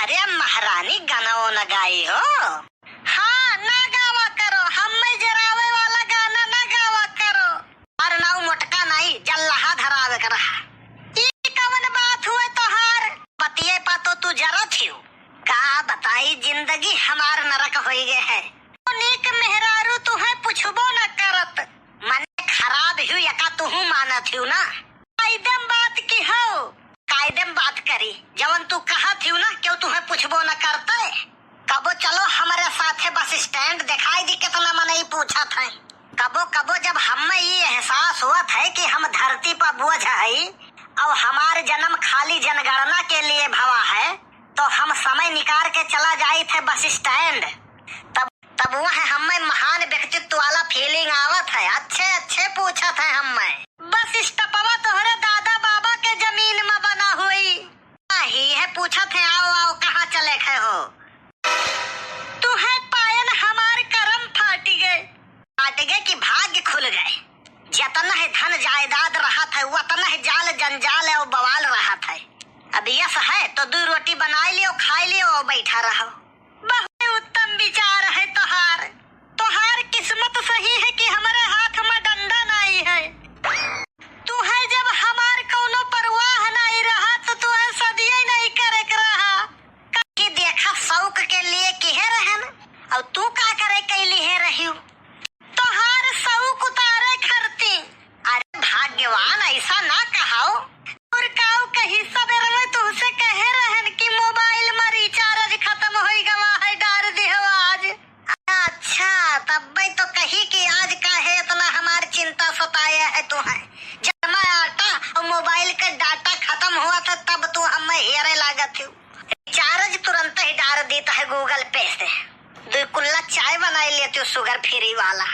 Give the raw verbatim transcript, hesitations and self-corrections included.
अरे महारानी, गाना वो न गाई हो। हाँ, ना गावा करो, हम्मे जरावे वाला गाना ना गावा करो। अरे ना, उ मोटका नाई, जल्लाहा धरावे के रहा। ई कवन बात हुए तोहार? बतिये पा तो तू जरत हिउ। का बताई, जिंदगी हमार नरक होई गए है। नीक मेहरारू तुहे पुछबो न करत, मने खराब हिउ, यका तुहू मानत हिउ ना। कायदे में बात की हो, कायदे में बात करी, जवन तू कहत हिउ ना, केहू तुहे पुछबो न करते। कबो चलो हमरे साथे बस स्टैंड, देखाई दी कितना मनई पूछत है। कबो कबो जब हम्मे ई एहसास होत है कि हम धरती पर बोझ हई और हमार जन्म खाली जनगणना के लिए भवा है, तो हम समय निकाल के चला जाइत है बस स्टैंड। तब, तब वह हम्मे महान व्यक्तित्व वाला फीलिंग आवत है। अच्छे अच्छे पूछत है हम्मे। बस स्टपवा तोहरे दादा बाबा के जमीन में बना हुई। यही है पूछत है, आओ आओ, कहाँ चले खे हो? तुहे पायन हमार करम फाटि गए। फाटि गए कि भाग्य खुल गए। जतना है धन जायदाद रहत है, वतना है जाल जंजाल और बवाल रहत है। अब यस है तो दुइ रोटी बनाई लियो, खाई लियो और बैठा रहो। बहुत उत्तम विचार है तोहार। तोहार किस्मत सही है कि हमरे हाथ में डंडा नाई है। तुहे जब हमार कौनो परवाह नाई रहा तो तुहे सदिये नाई करे के रहा। कि देखा शौक के लिए किहे रहन, और तू का करे कैली है रहियो? तोहार शौक उतारे खरती। अरे भाग्यवान, ऐसा ना कहाओ। और काऊ कही, सबेर में तुहसे कहे रहन कि मोबाइल में रिचार्ज खत्म होई गवा है, डार दिहो आज। अच्छा, तब्बे तो कही कि आज काहे इतना हमार चिंता सताया है तुहे। जब मैं आटा और मोबाइल का डाटा खत्म हुआ था, तब तू हमें हेरे लागत हूँ। रिचार्ज तुरंत ही डार देता है Google Pay से। दुइ कुल्ला चाय बनाई लेती हूँ sugar free वाला।